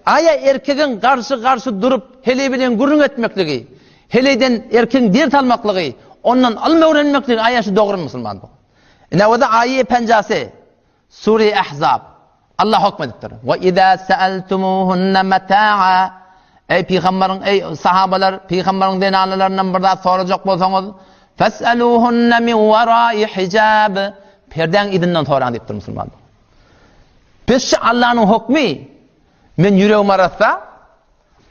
Aýa erkegiň garşy-garşy durup heleý bilen gürrüň etmekligi, heleýden erkegiň ders almaklygy, ondan ylym öwrenmekligi aýa şu dogrymy musulman dogan? Ine o-da aýy penjasi, Sure Ahzab. Allah hokm edipdir. Wa iza sa'altumuhunna mata'a Eý pygamberiň, eý sahabalar, pygamberiň zenanalaryndan bir zat sorajak bolsaňyz, fas'aluhunna min wara'i hijab. Perdäň yzyndan soraň diýipdir musulmanlar. Biz şu Allanyň hokmy, men ýüregim arassa,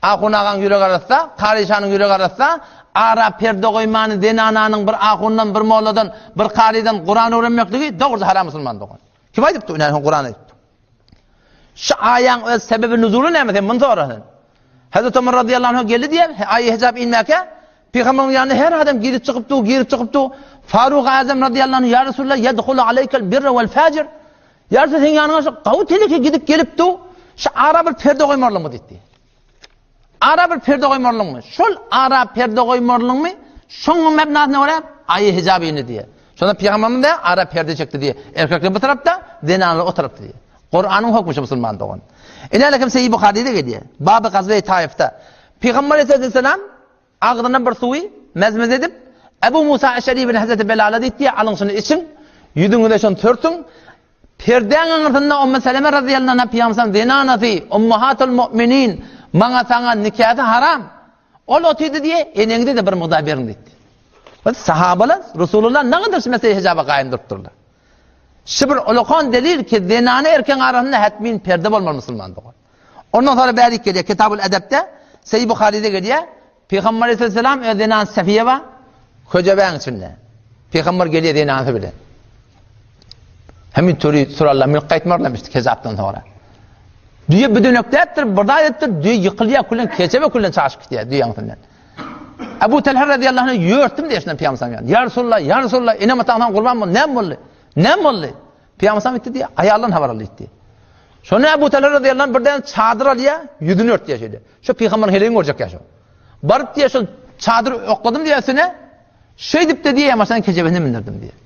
Ahun agaň ýüregi arassa, Kary şanyň ýüregi arassa, ara perde goýmany zenananyň bir ahundan, bir molladan, bir karydan Kuran öwrenmekligi dogruja haram musulman dogan. Kim aýdypdy? Ine, Kuran aýdypdy. Şu aýaň öz sebebi nuzuly näme sen muny sora sen. Hazreti Ömer radıyallahu anh geldi diýer, aýy hijap inmäkä, Pygamberiň ýanyna her adam girip çykyp dur, girip çykyp dur. Faruk Azam radıyallahu anh, ya Resulallah, yedhulu aleykel birre vel fajir. Ýa Resulallah, seň ýanyňa şu gawy teleke gidip gelip dur, şu ara bir perde goýmarlymy diýdi. Ara bir perde goýmarlymy? Şol ara perde goýmarlymy? Şoň mebnasyna görä aýy hijap indi diýe. Şonda pygamberimiz de ara perde çekdi diýe. Erkekler bu tarapda, zenanlar o tarapda diýe. Kuranyň hökmü şu musulman dogan. Ine lekim Seyyid Buhari'de gelýär. Baby Gazwe Taifde. Pygamber aleyhisselam Agzyna bir suwy mezmez edip, Ebu Musa Eşeri bilen Hezreti Belala diýdi, alyň şuny içiň, ýüzüňize şony sürtüň. Perdäň aňyrsynda Ummu Seleme razyýallahu anha pygamberimiziň zenanasy, ummahatul mu'minin, maňa saňa nikasy haram. Ol otyrdy diýe, eneňize-de bir mugdar beriň diýdi. Biz sahabalar Resulullah nägadar şu mesele hijaba gaýym durupdyrlar. Şu bir ulakan delil ki zenany erkegiň arasynda hetmin perde bolmaly musulman dogan. Ondan sonra bärik gelýär, Kitabul Edepde, Seýid Buharyda gelýär, Pygamber aleyhisselam öz zenany Safiýe bar, köjebäň içinde. Pygamber gelýär zenasy bilen. Hemin töri suralla mülk gaýtmarlar işte kezapdan sonra. Düýe büdönekläpdir, bir zat etdir, düýe ýykylýar, külen keçebe külen çaşyp gidýär düýäň üstünden. Ebu Talha radıyallahu anh ýörtüm diýär şundan Pygamber sallallahu Ya Resulallah, ya Resulallah, ene mataňdan gurban bol, näme boldy? Näme boldy? Pygamber sallallahu diýdi, aýaldan habar aldy diýdi. Şonda Ebu Talha radıyallahu anh birden çadyr alýar, ýüzüni örtýär şeýle. Şu pygamberiň heleýini görjek ýa şu. Baryp diýär şu çadyr okladym diýär üstüne. Şeýdip de diýär, maşynyň kejebesine mindirdim diýär.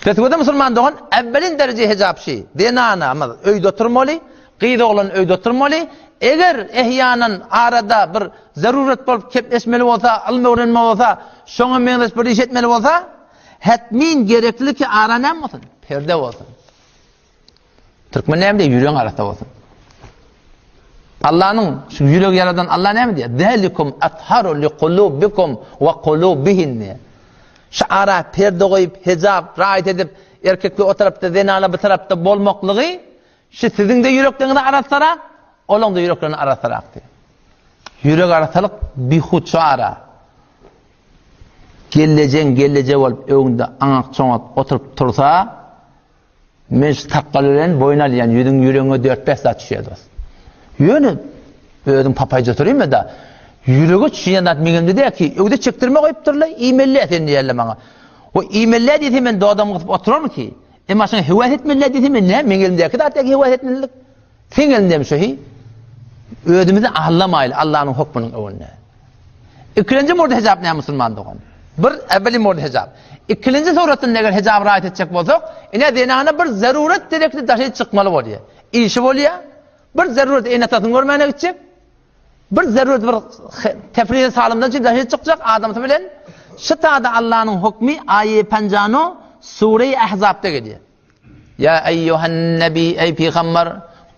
Pesgöde musulman dogan, äwwelin dereje hijap şi, zenanamyz öýde oturmaly, gyz oglan öýde oturmaly. Eger ehýanan arada bir zarurat bolup kepleşmeli bolsa, ylym öwrenmeli bolsa, şoňa meňzeş bir iş etmeli bolsa, hetmin gerekli ki ara näme bolsun? Perde bolsun. Türkmen näme diýýär? Ýüregiň arassa bolsun. Allanyň şu ýüregi ýaradan Allah näme diýýär? Zalikum atharu liqulubikum wa qulubihin diýýär. Şu ara perde goýup, hijab raýat edip, erkekler o tarapda, zenanlar bu tarapda bolmaklygy şu siziň de ýürekleriňizi arassarak, olaň da ýüreklerini arassarak diýýär. Ýürek arassalyk bihut şu ara. Gellejeň gelleje bolup öňünde aňak-çoňak oturyp tursa, Men şu sakgal bilen boýun alýan, ýüzüň ýüregiňe dört-bäş zat düşýär dost. Ýöne özüň papaýja oturayma-da, ýürege düşýän zat meňemde däl ki, öwde çekdirme goýupdyrlar, iýmeli sen diýerler maňa. O iýmeli diýse men dodamymy gysyp oturarmy ki? Emma şoňa höwes etmeli diýse men näme, meň elimdäki zat däl ki höwes etmelilik. Seň elindemi şu hi? Özümizi aldamaýly Allanyň hukmunyň öňünde. Ikilenji murdy hijap näme musulman dogan? Bir äwweli murdy hijap. Ikilenji suratynda eger hijap raýat etjek bolsak, ine zenana bir zarurat gerekli daşy çykmaly bolýar. Işi bolýar. Bir zarurat ene-atasyny görmäne gitjek. Bir zarurat bir tefriýe salymdan üçin daşy çykjak adamsy bilen. Şu tada Allanyň hukmy aýy panjano sure-i Ahzabda gelýär. Ýa eýýuhen nebi, eý pygamber,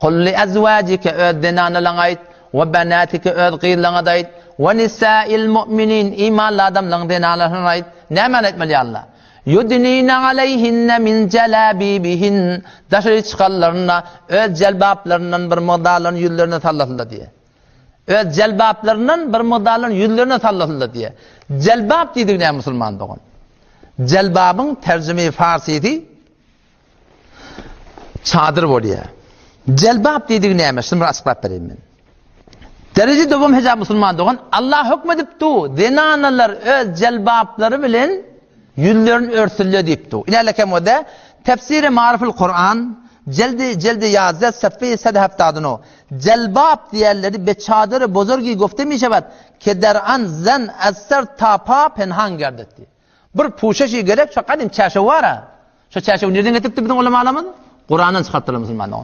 kul li ezwajike, öz zenanalaňa aýt, we benatike, öz gyzlaňa-da aýt, we nisail mu'minin, imanly adamlaryň zenanlaryna aýt. Nämäni aýtmaly ýa Allah? Ýudnine aleýhinne min jelabibihin, daşary çykanlarynda öz jelbaplaryndan bir mygdarlaryny ýüzlerine sallasynlar diýýär. Öz jelbaplaryndan bir mygdarlaryny ýüzlerine sallasynlar diýýär. Jelbap diýdigi näme musulman dogan? Jelbabyň terjime-i farsysy çadyr bolýar. Jelbap diýdigi näme? Şuny bir açyklap bereýin men. Dereje dowam hijab musulman dogan, Allah hökm edip du, zenanalar öz jelbaplary bilen ýüzlerini örtsünler diýip du. Ine lekem o-da Tefsiri Mariful Kuran, jeldi jeldi ýazde sefeyi sed heftadunu. Jelbap diýerleri be çadyry bozorgi gofte mişewat ke der an zen ez ser ta pa penhan gerdet diýýär. Bir puşeşi gerek şo gadym çärşew bar-a. Şo çärşewi nirden getiripdir biziň ulamalarymyz? Kurandan çykarypdyrlar musulmanlar.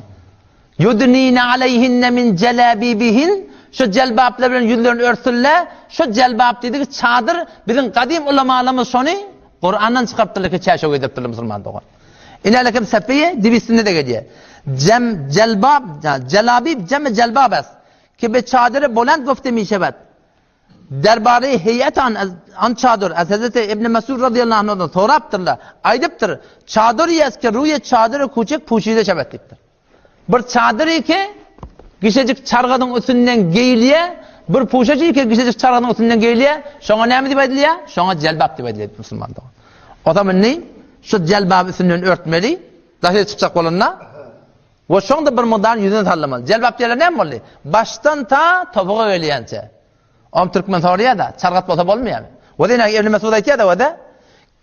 Ýudnine aleýhinne min jelabibihin, şu jelbaplar bilen ýüzlerini örtsünler, şu jelbap diýdigi çadyr, biziň gadym ulamalarymyz şony Kurandan çykarypdyrlar ki çäşew geýdiripdirler musulman dogan. Inälekem Safiýe dibisinde-de gelýär. Jem jelbab, jelabib jemi jelbab es. Ki be çadyry boland gofte mişebet. Derbary heýet an an çadyr, az Hazreti Ibn Mesud radıyallahu anhudan sorapdyrlar. Aýdypdyr, çadyr ýes ki ruýe çadyry kuçik puşide şebet diýipdir. Bir çadyr ki gişejik çargadyň üstünden geýilýär, bir puşajyk ki gişejik çargadyň üstünden geýilýär, şoňa näme diýip aýdylýar? Şoňa jelbap diýip aýdylýar musulman dogan. O zaman indi şu jelbaby üstünden örtmeli, daşary çykjak bolanda we şoň-da bir mukdar ýüzüni sallamaly. Jelbap diýerler näme boldy? Başdan ta topuga gelýänçe. Om türkmen soraýar-da, çargat bolsa bolmaýarmy? We ine Ibn Mesud aýtýar-da, we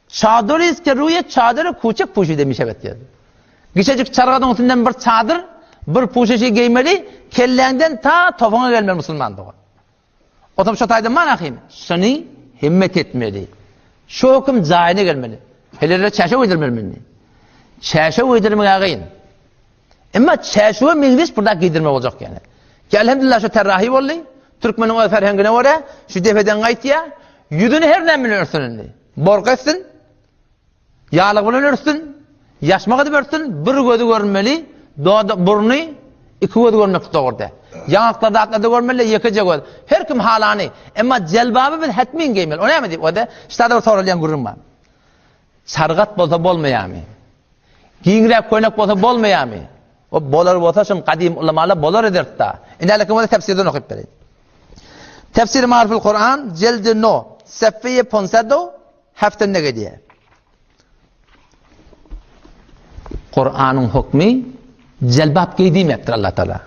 Çadyr ki ruýe çadyry kuçik puşide mişebet diýdi. Giçejik çargadyň üstünden bir çadyr, bir puşeşi geýmeli, kelläňden ta topuňa gelmeli musulman dogan. Otam şo taýda man ahim, şuny himmet etmeli. Şu höküm jaýyna gelmeli. Helere çäşew geýdirmeli meni. Çäşew geýdirmek agyn. Emma çäşewe meňzeş bir zat geýdirmek boljak ýaly. Ki elhamdülillah şu terrahi boldy. Türkmeniň öz ferhengine görä şu depeden gaýtýar. Ýüzüni her näme bilen örtsün indi. Bork etsin. Ýalyk bilen örtsün. Ýaşmak edip örtsün. Bir gözi görünmeli. Dodak burny iki gözi görmek dogry däl. Ýaňaklar zatlarda görmeli, ýekeje göz. Her kim halany. Emma jelbaby biz hetmin geýmeli. O näme diýip, o-da ştada bir soralýan gürrüň bar. Çargat bolsa bolmaýarmy? Giňräk köýnek bolsa bolmaýarmy? O bolar bolsa şum gadym ulamalar bolar ederdi-da. Indi hälki bolsa tefsirden okyp bereýin. Tefsir Mariful Kur'an jeldi no, sefeýe ponsedo heftende gelýär. Kur'anyň hukmy jelbap geý diýmekdir Allah Taala.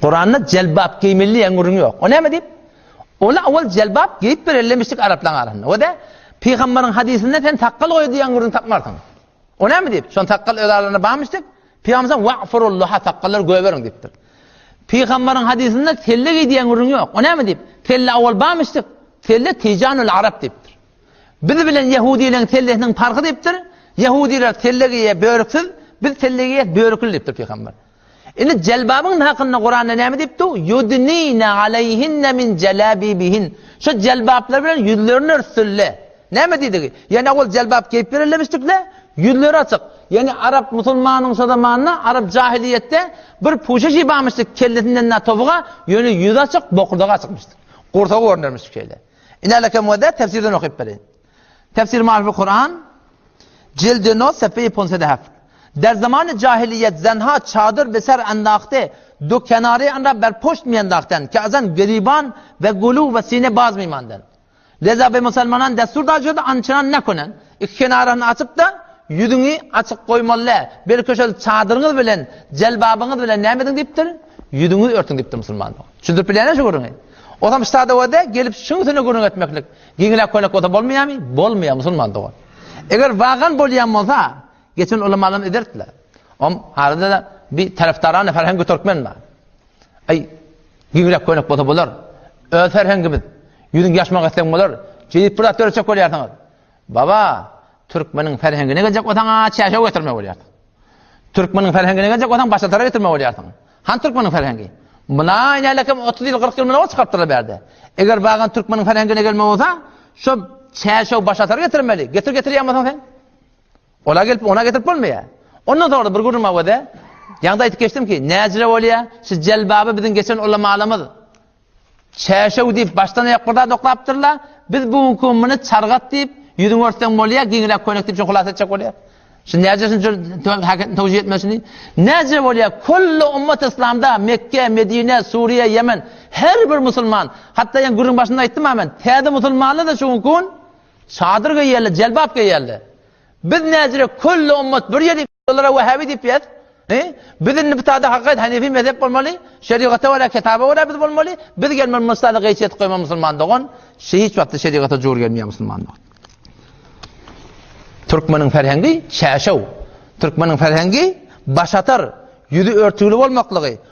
Kur'anda jelbap geýmeli diýen gürrüň ýok. O näme diýip? Ol awal jelbap geýip berellemişdik araplaryň arasynda. O da pygamberiň hadysynda sen sakgal goý diýen gürrüň tapmarsyň. O näme diýip? Şon sakgal öz aralarynda barmyşdyk. Pygamber wa'furullah sakgallar göberiň diýipdir. Pygamberiň hadysynda selle geý diýen gürrüň ýok. O näme diýip? Selle awal barmyşdyk. Selle tijanul arap diýipdir. Biz bilen ýehudileň sellesiniň parhy diýipdir. Ýehudiler selle geýýär börüksiz, biz selle geýýäs börükli diýipdir pygamber. Indi jelbabyň hakynda Kuranda näme diýipdi? Yudnina aleyhinne min jelabibihin. Şu jelbaplar bilen ýüzlerini örtsünle. Näme diýdigi? Ýani ol jelbap geýip berelemişdikle, ýüzleri açyk. Ýani arap musulmanyň şo zamanda arap jahiliýetde bir puşa şibamışdyk kellesinden na tobuga, ýöne ýüzi açyk, bokurdagy açykmyşdyk. Gursagy görnermişdik şeýle. Ine lekem we tefsirden okyp bereýin. Tefsir Mariful Kur'an Cildi no sefeyi ponsede heft. Der zamanı cahiliyet zenha çadır be ser endakte du kenarı anra ber poşt mi endakten ki azan geriban ve gulu ve sine baz mimanden. Leza be musulmanan destur da jydy ançynan ne konen. Iki kenarını açyp da ýüzüňi açyk goýmaly däl. Belki şol çadyryňyz bilen, jelbabyňyz bilen näme ediň diýipdir? Ýüzüňizi örtüň diýipdir musulman. Düşündirip bilýän şu gürrüňi. Osam ştada wada gelip şuň üstüne gürrüň etmeklik. Giňräk köýnek bolsa bolmaýarmy? Bolmaýar musulman dogan. Eger wagan bolýan bolsa, geçen ulamalarymyz ederdiler. Om arada bir tarafdarany ferhengi türkmen bar. Aý, giňräk köýnek bolsa bolar. Öz ferhengimiz. Ýüzüň ýaşmak etseň bolar. Jeýip bir zat döretjek bolýarsyňyz. Baba, türkmeniň ferhengine geljek bolsaň, çäşew getirmek bolýarsyň. Türkmeniň ferhengine geljek bolsaň, başatara getirmek bolýarsyň. Han türkmeniň ferhengi? Muna inälekem 30 ýyl, 40 ýyl muna çykarypdyrlar bärde. Eger bagan türkmeniň ferhengine gelmek bolsa, şo çäşew başatar getirmeli. Getir getirýän bolsaň sen. Ola gelip, ona getirip bolmaýar. Ondan sonra bir gürrüň bar wede. Ýaňda aýdyp geçdim ki, näjire bolýar? Şu jelbaby biziň geçen ulamalarymyz Çäşew diýip başdan aýak bir zat oklapdyrlar. Biz bu günki gün muny çargat diýip, ýüzüňi örtseň bolýar, giňräk köýnek diýip şuny hulasa etjek bolýar. Şu näce şunça hakykatny towjih etmesini? Näce bolýar? Kullu ummat islamda Mekke, Medine, Suriýe, Ýemen her bir musulman, hatda ýa gürrüň başynda aýtdym men, täze musulmanlar da şu günki gün çadyr geýýärler, jelbap geýýärler. Biz näcire külli ummat bir ýeri olara wahhabi diýip ýaz. He? Biz indi bu tada hakykat Hanefi mezhep bolmaly, şerigata görä, kitaba görä biz bolmaly. Biz gelmeli musulmana gaýçy etip goýma musulman dogan. Şi hiç wagtda şerigata jur gelmeýär musulman dogan. Türkmeniň ferhengi çäşew. Türkmeniň ferhengi başatar, ýüzi örtügli bolmaklygy.